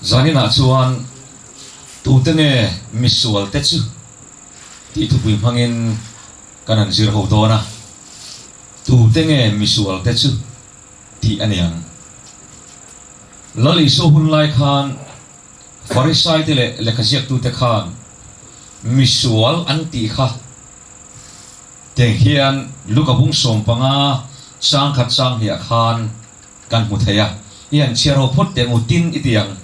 Zaninah chuan tute nge misualte chu tih thupui hmangin kan han zir ho dawn a, tute nge misualte chu tih a ni ang. Lal Isua hun lai khan Farisaite leh lehkhaziaktute khan misual an tih kha teng hian Luka bung 15 chang khat chang hniah khan kan hmu thei a, i han chhiar ho phawt teh ngu tin i ti ang.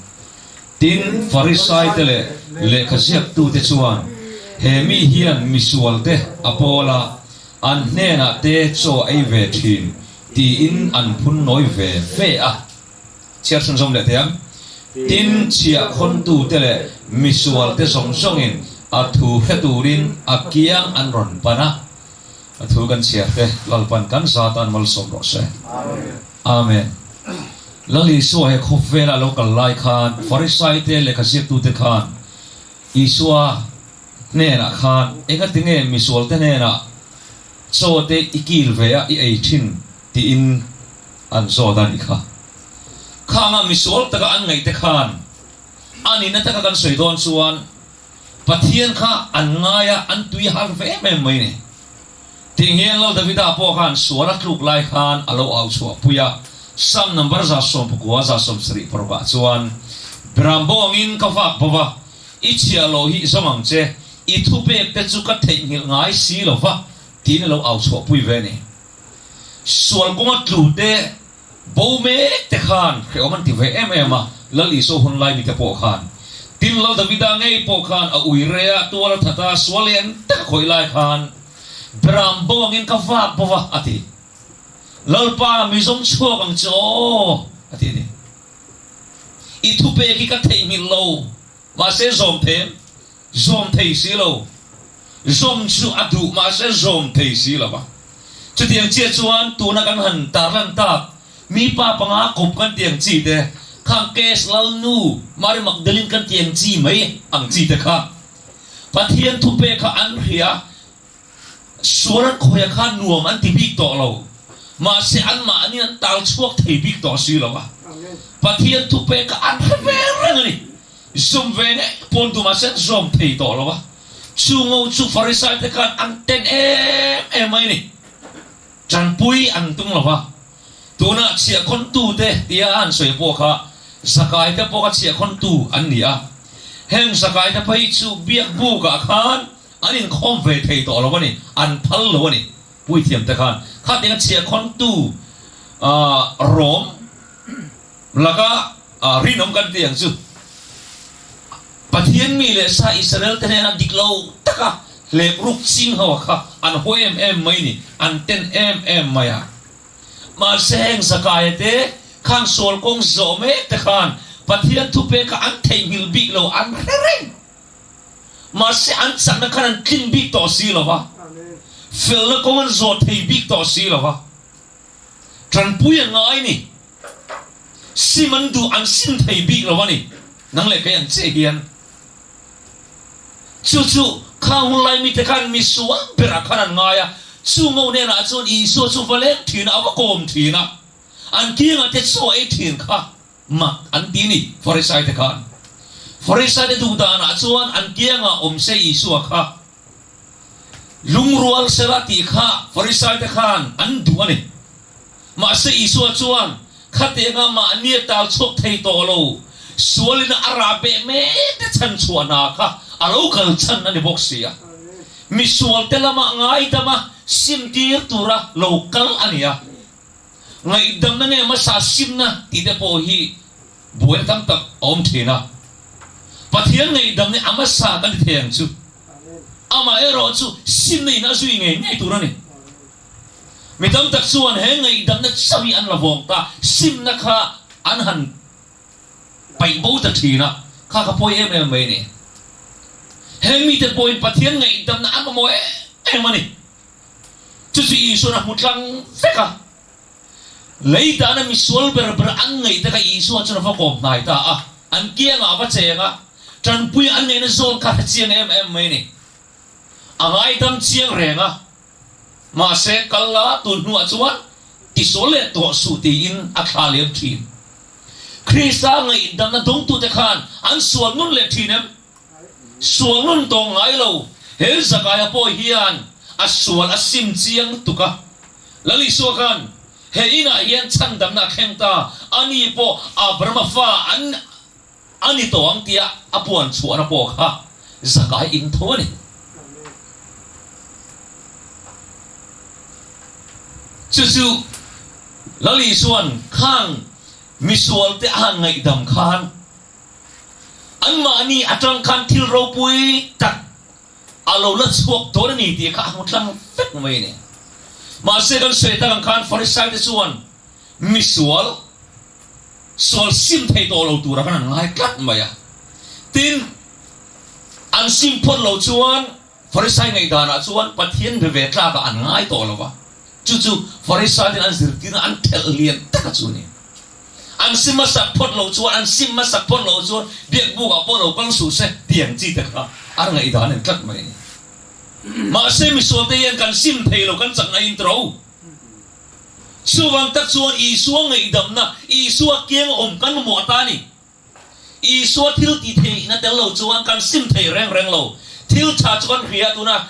Tin, Farisaite leh lehkhaziaktute chuan he mi hian misualte a pawl a, an hnenah te chaw ei ve thin tiin an phun nawi ve ve a. Chhiar chhunzawm leh thei ang. Tin, chhiahkhawntute leh misualte zawng zawngin a thu hre turin a kiang an rawn pan a. A thu kan chhiar te Lalpan kan za tan malsawm rawh se. Amen. Lal Isua he khawvela lo kal lai khan Farisai te lehkha ziaktute khan Isua hnenah khan engati nge misualte hnenah chaw te i kil ve a i ei thin tiin an zawt a nih kha. Khanga misual taka an ngaih te khan a nihna taka kan sawi dawn chuan Pathian kha an ngai a, an tui har ve em em mai ni. Tih hian Lal Davida pawh khan sual a tluk lai khan a lo au chhuah pui a, Psalm number 119 176 ah chuan, Biram bawngin ka vak bo va, i chhiah loh hi zawng ang che, i thupek te chu ka theihnghilh ngai si lo va, tiin a lo au chhuah pui ve a ni. Sual kawnga tlu te Bo mek te khan hrehawm an ti ve em em a, Lal Isua hun lai mite pawh khan. Tin, Lal Davida ngei pawh khan a ui rei a, tual a that a, sual lian tak a khawih lai khan, Beram bo angin ka vak bo va, a ti. Lalpa, mi zawng chhuak ang che aw, a ti a ni. I thupek hi ka theihnghilh lo, mahse zawm thei em? Zawm thei si lo. Zawm chu a duh mahse zawm thei si lo va. Chutiang chiah chuan tuna kan han tarlan tak mi pa panga kawp kan ti ang chi te, khang case Lalnu Mary Magdalene kan ti ang chi mai ang chi te kha Pathian thupek kha an hria, sual an khawiah kha nuam an ti bik tawh lo. Mahse anmahni an tal chhuak thei bik tawh si lo va. Pathian thupek kha an hre ve reng a ni. Zawm ve ngei pawn tumah sen zawm thei tawh lo a, chu ngo chu Farisai te khan an ten em em mai a ni. Tanpui an tum lo va, tunah chhiahkhawntu te tia a han sawi pawh kha Zakai te pawh kha chhiahkhawntu an ni a, heng Zakai te phei chu biak bukah khan an inkhawm ve thei tawh lo a ni, an phal lo a ni. Puithiam te khan khatianga chhiahkhawntu rawm Laka rinawm kan ti ang chu. Pathian mi leh sa Israel te hnena dik lo taka hlep ruk ching ho a kha an haw em em mai ni, an ten em em mai a. Mahse heng Zakaia te khang sual kawng zawh mek te khan Pathian thupek kha an theihnghilh bik lo, an hre reng. Mahse an chakna khan an tlin bik tawh si lo va, felna kawng an zawh thei bik tawh si lo va. Tanpui a ngai ni. Sim an duh an sim thei bik lo a ni. Nang leh kei ang chiah hian. Chu chu khang hun lai mite khan mi sual berah khan an ngai a. Chu ngo hnenah chuan Isua chu va leng thin a, a va kawm thin a. An kiangah te chaw ei thin kha mak an ti ni Farisai te khan. Farisai te duh danah chuan an kiangah awm se Isua kha. Lungrual sela tih kha Farisaite khan an duh a ni. Mahse Isua chuan, Khatianga mahni a tal chhuak thei tawh lo, sualin a rah beh mek te chhan chhuah hna kha a lo kal chhan a ni bawk si a. Misualte lamah ngaidama simtir tura lo kal a ni a. Ngaihdamna nge hmasa simna tih te pawh hi buaina tam tak a awm thin a. Pathian ngaihdam nih a hmasa kan ti thei ang chu. Amaherawh chu simna in a zui ngei ngei tur a ni. Mi tam tak chuan he ngaihdamna chauh hi an la vawng ta, simna kha an han paih bo ta thin a, kha ka pawi em em mai a ni. Heng mite pawhin Pathian ngaihdamna an mamawh em em a ni. Chu chu Isuan a hmu tlang vek a. Lei dana misual ber ber an ngaih te kha Isua chuan a va kawm hnai ta a, an kiangah a va cheng a, tanpui an ngaihna zawn kha a hre chiang em em mai a ni. A ngaidam chiang reng a, mahse kal la tun hnuah chuan tisual leh tawh suh tiin a thla liam thin. Krista ngaihdamna dawngtute khan an sual nun leh thin em? Sual nun tawng ngai lo. He Zakaia pawh hian a sual a sim chiang lutuk a. Lal Isua khan he inah hian chhandamna a thleng ta, ani pawh Abrahama fa an a ni tawh ang tia a puan chhuahna pawh kha Zakai in tho a ni. Chu chu Lal Isua'n khang misualte a han ngaihdam khan anmahni atang khan thil ropui tak a lo la chhuak dawn a ni tih kha a hmu tlang vek mai a ni. Mahse kan sawi tak ang khan Farisaite chuan misual sual sim thei tawh lo tura khan an ngai tlat mai a. Tin, an sim phawt lo chuan Farisai ngaihdanah chuan Pathian be ve tlakah an ngai tawh lo va. Chu chu Farisai ten an zirtirna an thelh lian taka chu a ni. An sim hmasak phawt lo chuan, an sim hmasak phawt lo chuan biakbukah pawh lo kal suh se ti ang chi te kha an ngaihdan en tlat mai a ni. Mahse misualte hian kan sim thei lo, kan chakna in tro. Chuvang tak chuan Isua ngaihdamna, Isua kiang awm kan mamawh ta a ni. Isua thil ti theihna tel lo chuan kan sim thei reng reng lo. Thil tha chu kan hria tuna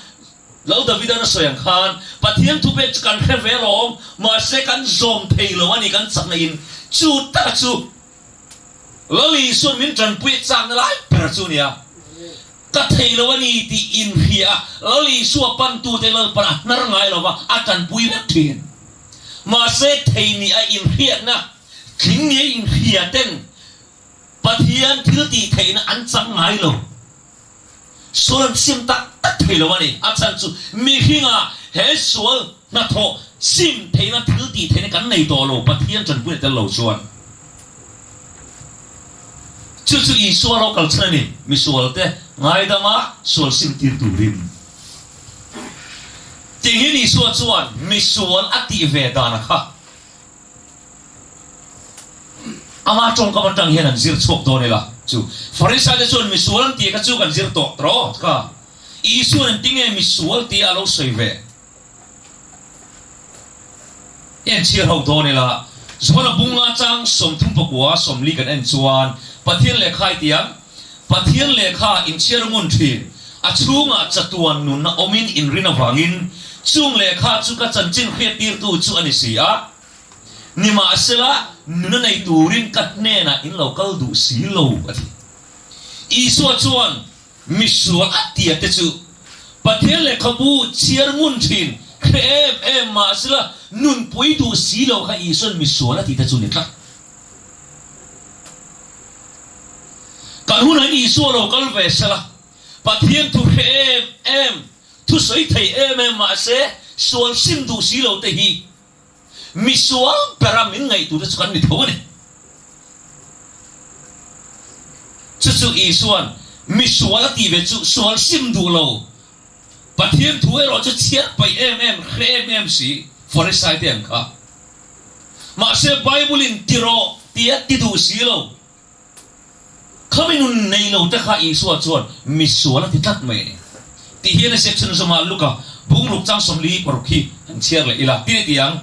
Lal Davidan a sawi ang khan Pathian thupek chu kan hre ve alawm, mahse kan zawm thei lo a ni kan chakna in. Chu taka chu Lal Isuan min tanpui a chakna lai ber chu a nia. Ka thei lo a ni tih inhria a, Lal Isua pantute Lalpan a hnar ngai lo va, a tanpui vek thin. Mahse thei nih a inhriatna, tling nih a inhria ten Pathian thil tih theihna an chang ngai lo. Sual an sim tak tak thei lo a ni. A chhan chu mihringa he sual hnathawh sim theihna thil tih theihna kan nei tawh lo, Pathian tanpui a tel lo chuan. Chu chu Isua lo kal chhan a ni, misualte ngaidama sual sim tir turin. Tiangin Isua chuan misual a tih ve dana kha Ama tawngkam atang hian an zir chhuak dawn ila chu. Farisai te chuan misual an tih kha chu kan zir tawh tawh kha. Isuan engti nge misual tia a lo sawi ve? I en chhiar ho dawn ila. Johana bunga chang 34 40 kan en chuan Pathian lehkha i tiang, Pathian lehkha inchhiar ngun thin, a chhungah chatuan nunna awmin inrin avangin chung lehkha chu ka chanchin hriattirtu chu a ni si a. Nimahsela, nuna nei turin ka hnenah in lo kal duh si lo, a ti. Isua chuan misual a tia te chu Pathian lehkhabu chhiar ngun thin hre em em mahsela nunpui duh si lo kha Isua'n misual a ti te chu ni tlat. Kan hunah hian Isua lo kal ve sela, Pathian thu hre em em, thu sawi thei em em mahse sual sim duh si lo te hi misual bera min ngaih tur te chu kan ni tho a ni. Chu chu Isua'n misual a tih ve chu sual sim duh lo, Pathian thu erawh chu chhiar paih em em, hre em em si, Farisai te ang kha. Mahse Bible in ti rawh ti a ti duh si lo. Khami nun nei lo te kha Isua chuan misual a ti tlat mai a ni. Tih hian a ziak chhun zawmah Luka bungruk chang 46 hi han chhiar leh ila. Tin i ti ang,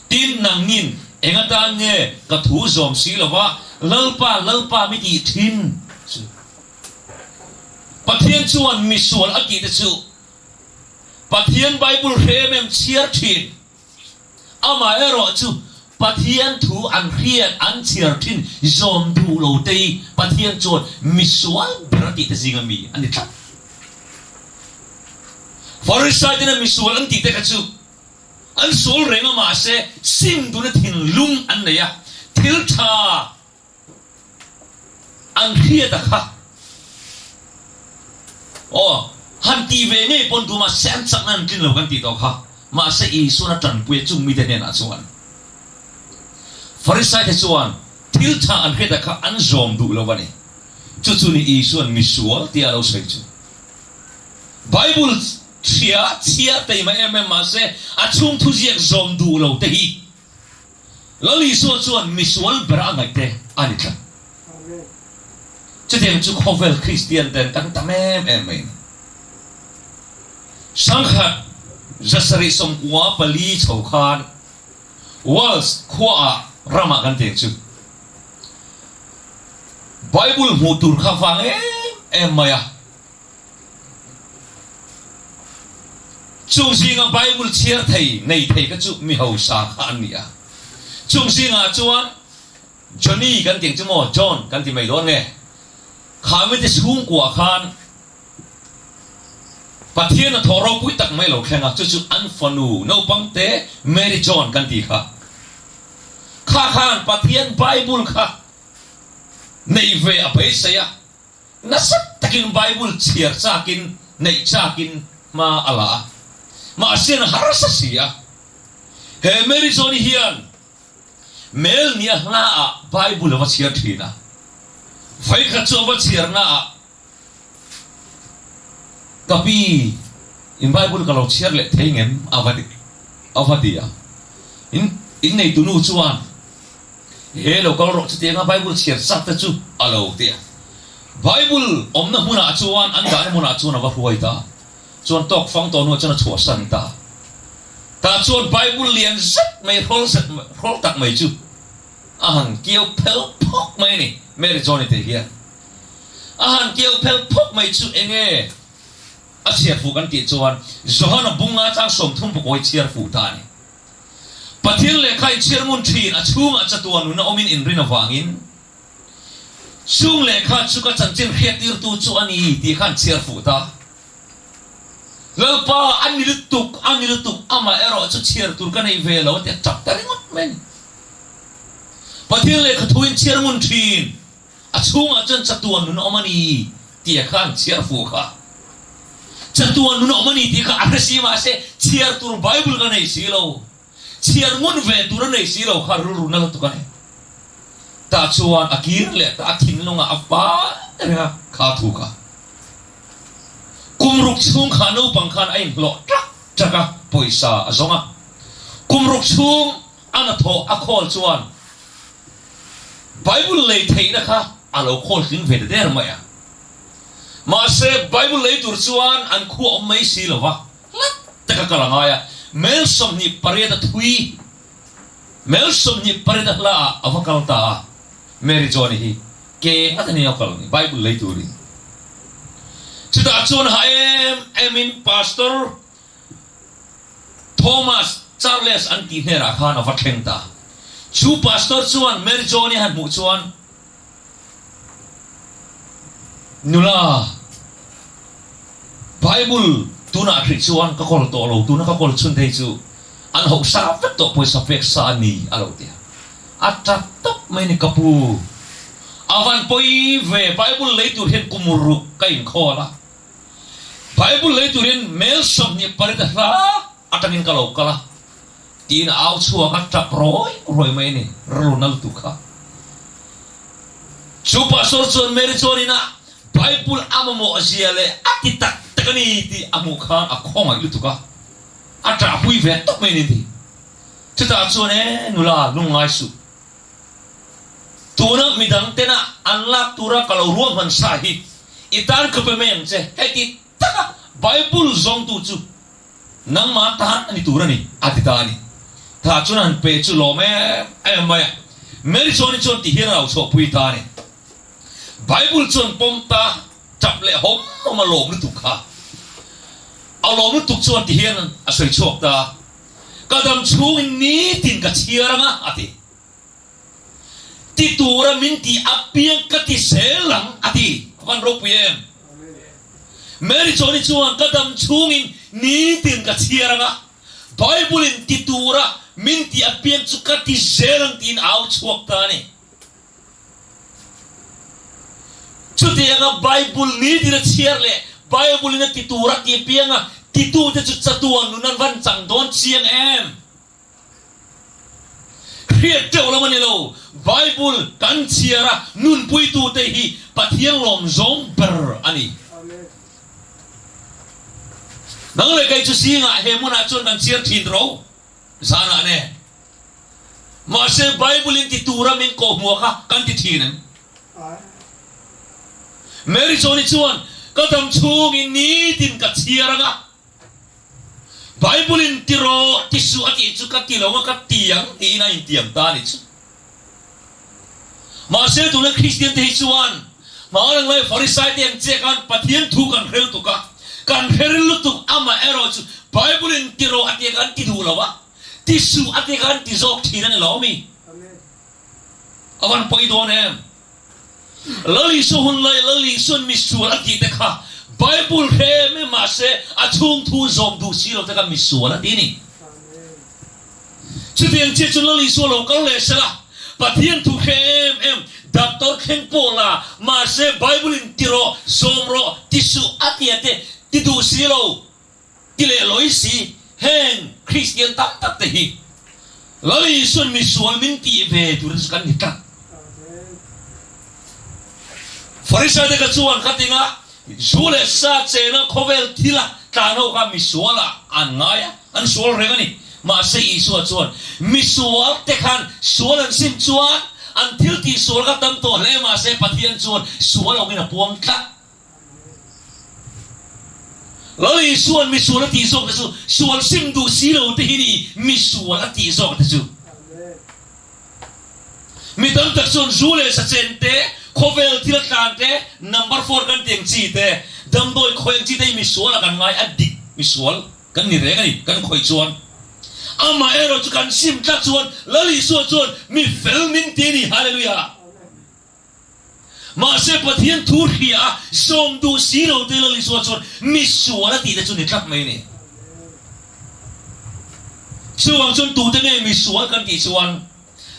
Tin nangin eng atan nge ka thu zawm si lova Lalpa, Lalpa mi tih thin chu? Pathian chuan misual a tih te chu Pathian Bible hre em em chhiar thin. Amaherawh chu Pathian thu an hriat an chhiar thin zawm duh lo te hi Pathian chuan misual ber a tih te zinga mi a ni tlat. Farisai tena misual an tih te kha chu an sual reng a mahse sim duhna thinlung an nei a, thil tha An hriat a kha. Aw, han tih ve ngei pawn duh mahse an chakna an tlin lo kan tih tawh kha. Mahse Isuan a tanpui a chung mite hnenah chuan Farisai te chuan thil tha an hriat a kha an zawm duh lo a ni. Chu chu ni Isuan misual tia a lo sawi chu. Bible chhia chhiar teima em em mahse a chhung thuziak zawm duh lo te hi Lal Isua chuan misual ber a ngaih te a ni tlat. Chutiang chu khawvel Kristian ten kan tam em em mai a ni. Sangkhat 794 chho khan Wales khuaah ramah kan teng chu. Bible hmuh tur kha vang em em mai a. Chung zinga Bible chhiar thei, nei thei kha chu mi hausa kha an ni a. Chung zingah chuan Johnny kan tih ang chu maw, John kan ti mai dawn nge? Kha mite chhungkuah khan Pathian a thawh ropui tak mai lo thleng a, chu chu an fanu naupang te Mary John kan tih kha. Kha khan Pathian Bible kha neih ve a beisei a, nasa takin Bible chhiar chakin neih chakin hma a la a, mahse an harsa si a. He Mary John-i hian Mel nia hlaah Bible a va chhiar thin a, vawikhat chu a va chhiarnaah Ka pi, in Bible ka lo chhiar leh thei ngem? a va a va ti a. In in neitu nu chuan, He lo kal rawh chutianga Bible chhiar chak te chu a lo ti a. Bible awmna hmunah chuan an dahna hmunah chuan a va hruai ta. Chuan tawk fang tawh hnuah chuan a chhuahsan ta. Tah chuan Bible lian zet mai hrawl zet hrawl tak mai chu a han kiau phel phawk mai a ni, Mary Johnny te hian. A han kiau phel phawk mai chu enge a chhiar fuh kan tih chuan Johana bunga chang 30 pakawi chhiar fuh ta a ni. Pathian lehkha in chhiar ngun thin, a chhungah chatuan nuna awmin inrin avangin chung lehkha chu ka chanchin hriattirtu chu a ni tih khan chhiar fuh ta. Lalpa, a ni lutuk, a ni lutuk, amah erawh chu chhiar tur ka nei ve lo a ti a, tap ta ringawt mai a ni. Pathian lehkha thu in chhiar ngun thin, a chhungah chuan chatuan nun a awm a ni tia kha an chhiar fuh kha. Chatuan nun a awm a ni tih kha a hre si mahse chhiar tur Bible ka nei si lo, chhiar ngun ve tur a nei si lo kha rilru na lutuk a ni. Tah chuan a kir leh ta, a thinlungah a fai reng a kha thu kha. Kum ruk chhung kha naupang khan a inhlawh ṭak ṭak a, pawisa a zawng a. Kum ruk chhung a hnathawh a khawl chuan Bible lei theihna kha a lo khawl tling ve ta der mai a. Mahse, Bible lei tur chuan an khua awm mai si lo va, hlat taka kal a ngai a. Mel 28 a thui, mel 28 a hlaah a va kal ta a. Mary Joan-i hi ke ngat a ni a kal ni Bible lei turin. Chutah chuan ha em emin Pastor Thomas Charles an tih hnenah khan a va thleng ta. Chu Pastor chuan Mary Joan-i han hmuh chuan, Nula, Bible tunah hrih chuan ka kawl tawh lo, tuna ka kawl chhun thei chu an hauhsa vek tawh pawisa pek sa a ni a lo ti a. A tap tawp mai ni ka pu. A van pawi ve, Bible lei tur hian kum ruk ka inkhawl a. Bible lei turin mel 28 a hla atangin ka lo kal a tiin a au chhuak a, tap rawi rawi mai a ni, rilru na lutuk kha. Chu pastor chuan Mary chuan ina Bible a mamawh zia leh a ti tak tak a ni tih a hmuh khan a khawngaih lutuk a, a ṭahpui ve tawp mai a ni ti. Chutah chuan e nula lungngai suh. Tuna midang tena an lak tura ka lo ruahman sa hi i tan ka pe mai ang che. Heti taka Bible zawngtu chu nangmah tan a ni tur a ni, a ti ta a ni. Tha chuan han pe chu lawm em em mai a. Mary chuan hi chuan ti hian a lo chhuahpui ta a ni. Bible chuan pawm ta tap leh hawm hawm a lawm lutuk kha. A lawm lutuk chuan ti hian a sawi chhuak ta. Ka dam chhungin nitin ka chhiar ang a, a ti. Ti tura min tih apiang ka ti zel ang, a ti. A van ropui em? Mary Chawni chuan ka dam chhungin nitin ka chhiar ang a, Bible-in ti tura min tih apiang chu ka ti zel ang tiin a au chhuak ta a ni. Chutianga Bible nitin a chhiar leh Bible-in a ti tur a ti pianga titute chu chatuan nun an van chang dawn chiang em? Hriat teuh lam a ni lo, Bible kan chhiar a nunpuitute hi Pathian lawm zawng ber a ni. Nang leh kei chu zingah he hmunah chuan kan chhiar thin ro zanah nen. Mahse, Bible-in ti tura min kawhhmuh kha kan ti thin em? Mary Johnny chuan, Ka dam chhungin nitin ka chhiar ang a, Bible-in ti rawh, ti suh a tih chu ka ti lo ang a, ka ti ang tiin a intiam ta a nih chu. Mahse tuna Kristian te hi chuan hmangaih lai Farisai te ang chiah khan Pathian thu kan hre lutuk a, kan hre ril lutuk amah erawh chu Bible in ti rawh a tia khan ti duh lo a, ti suh a tia khan ti zawk thin a ni lo mi? A van pawi dawn em? Lal Isua hun lai Lal Isuan misual a tih te kha Bible hre em em mahse a chhung thu zawm duh si lo te kha misual a ti ni. Chutiang chiah chu Lal Isua lo kal leh sela Pathian thu hre em em doctor thleng pawh la mahse Bible in ti rawh zawm rawh ti suh a tia te ti duh si lo. Ti leh lawi si, heng Kristian tam tak te hi Lal Isuan misual min tih ve tur te chu kan ni tlat. Farisai te kha chuan khatinga zu leh sa chena khawvel thila tlan ho kha misual ah an ngai a, an sual reng a ni. Mahse Isua chuan misual te khan sual an sim chuan an thil tih sual kha tam tawh hle mahse Pathian chuan sual awngin a puang tlat. Lal Isua'n misual a tih zawk te chu sual sim duh si lo te hi ni misual a tih zawk te chu. Mi tam tak chuan zu leh sachen te, khawvel thil a tlan te, number four kan ti ang chi te, damdawi khawih ang chi te hi misual ah kan ngai a dik misual kan ni reng a ni kan khawih chuan. Amaherawh chu kan sim tlat chuan Lal Isua chuan mi fel min ti a ni. Hallelujah! Mahse Pathian thu hria a zawm duh si lo te Lal Isua chuan mi sual a tih te chu ni tlat mai a ni. Chuvang chuan tute nge mi sual kan tih chuan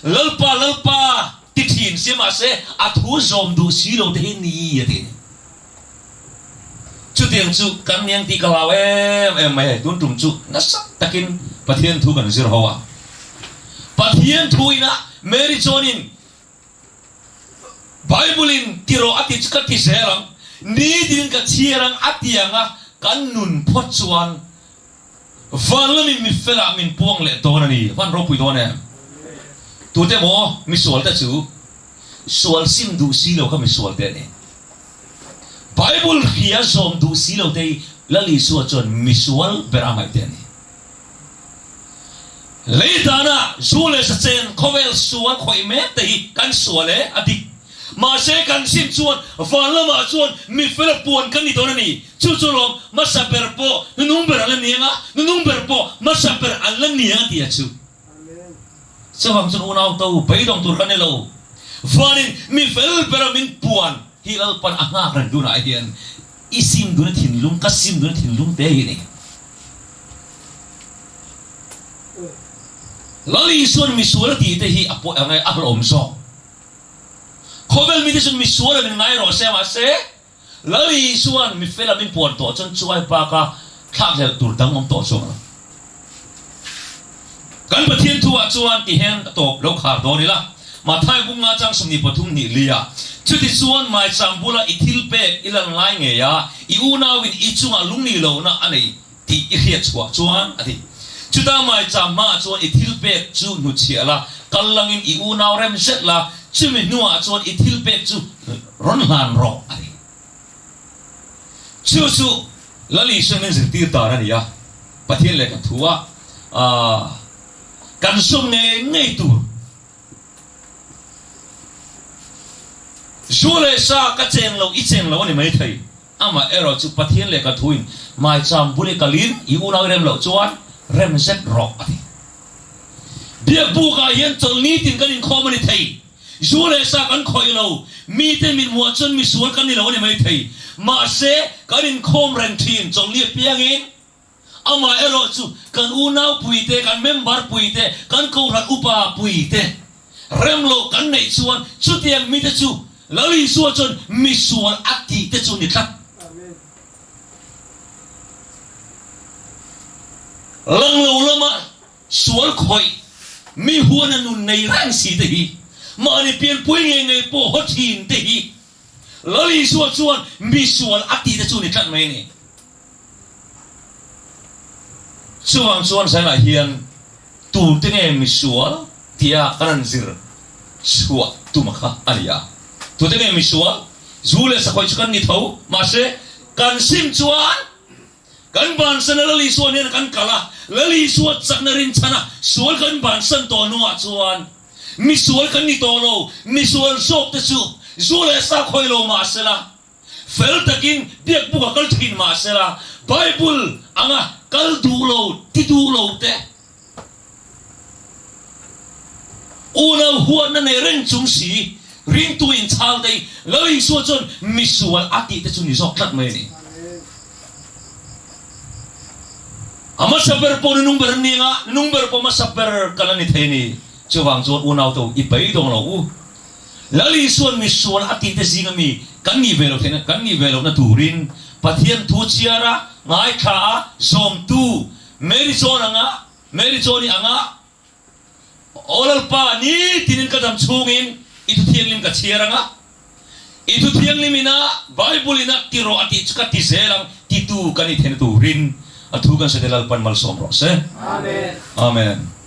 Lalpa Lalpa ti thin si mahse a thu zawm duh si lo te hi ni a ti a ni. Chutiang chu kan niang tih ka hlau em em mai hei tun tum chu nasa takin Pathian thu kan zir ho a. Pathian thu inah Mary chuanin Bible-in ti rawh a ti chu ka ti zel ang, nitin ka chhiar ang a ti ang a, kan nun phawt chuan van lamin mi felah min puang leh dawn a ni. Van ropui dawn em? Tute maw misual te chu sual sim duh si lo kha misual te a ni. Bible hria zawm duh si lo te hi Lal Isua chuan misual ber a ngaih te a ni. Lei dana zu leh sachen khawvel sual khawih mek te hi kan sual e, a dik. Mahse kan sim chuan van lamah chuan mi fela puan kan ni dawn a ni. Chu chu lawm hmasa ber pawh nunung ber an la ni ang a, nunung ber pawh hmasa ber an la ni ang a ti a chu. Chuvang chuan unau to beidawng tur kan ni lo. Vanin mi fel bera min puan hi Lalpan a nghak reng dunah hian I sim dun a thinlung, ka sim dun a thinlung te hi a ni. Lal Isua'n misual a tih te hi a pawi ang e, a hlawm zawk. Khawvel mite chuan misual a min ngai rawh se, mahse Lal Isua'n mi fel a min puan tawh chuan chuai baka thlakhlelh tur dang awm tawh chuang lo. Kan Pathian thu ah chuan ti hian a tawp lo khar dawn ila, Mathai bunga chang 23 hnih li ah, Chuti chuan maicham bula i thil pek i lan lai ngei a, i unau in i chungah lungni lohna a nei tih i hriat chhuah chuan, a ti. Chuta maicham hmaah chuan i thil pek chu hnuchhiah la, kal langin i unau rem zet la, chumi hnuah chuan i thil pek chu rawn hlan rawh, a ti. Chu chu Lal Isua min zirtir dan a ni a, Pathian lehkha thu a kan sum ngei ngei tur zu leh sa ka cheng lo i cheng lo a ni mai thei. Amah erawh chu Pathian lehkha thu in maicham bul i kalin i unau i rem loh chuan rem zet rawh a ti. Biakbuk ah hian chawlhni tin kan inkhawm a ni thei. Zu leh sa kan khawih lo, mite min hmuah chuan misual kan ni lo a ni maithei. Mahse, kan inkhawm reng thin chawlhni apiangin amah erawh chu kan unau puite, kan member puite, kan kohhran upa puite rem loh kan neih chuan chutiang mite chu Lal Isua chuan misual a tih te chu ni tlat. Lang lo lama Sual khawih, mi huana nun nei reng si te hi, mahni pianpui ngei ngei pawh haw thin te hi Lal Isua chuan mi sual a tih te chu ni tlat mai a ni. Chuvang chuan zainah hian tute nge mi sual tia kan han zir chhuah tum a kha a ni a. Tute nge mi sual? Zu leh sakhawih chu kan ni tho, mahse kan sim chuan Kan bansan a Lal Isua nen kan kal a, Lal Isua chakna rinchhan a sual kan bansan tawh hnuah chuan. Misual kan ni tawh lo, misual zawk te chu zu leh sa khawi lo mah sela, fel takin biakbuk a kal thin mah sela, Bible anga kal duh lo, ti duh lo te, unau huatna nei reng chung si, ringtu inchhal te hi Lal Isua chuan misual a tih te chu ni zawk tlat mai a ni. A hmasa ber pawh nunung ber an ni ang a, nunung ber pawh hmasa ber kan la ni thei a ni. Chuvang chuan unau to i beidawng lo u. Lal Isua'n misual a tihte zinga mi kan nih ve loh theihna, kan nih ve lohna turin Pathian thu chhiar a, ngaithla a, zawmtu Mary John anga, Mary John-i anga, Aw Lalpa, nitinin ka dam chhungin i thu thianghlim ka chhiar ang a, i thu thianghlim ina Bible ina ti rawh a tih chu ka ti zel ang titu kan i theihna turin a thu kan sawi te Lalpan malsawm rawh se. Amen. Amen.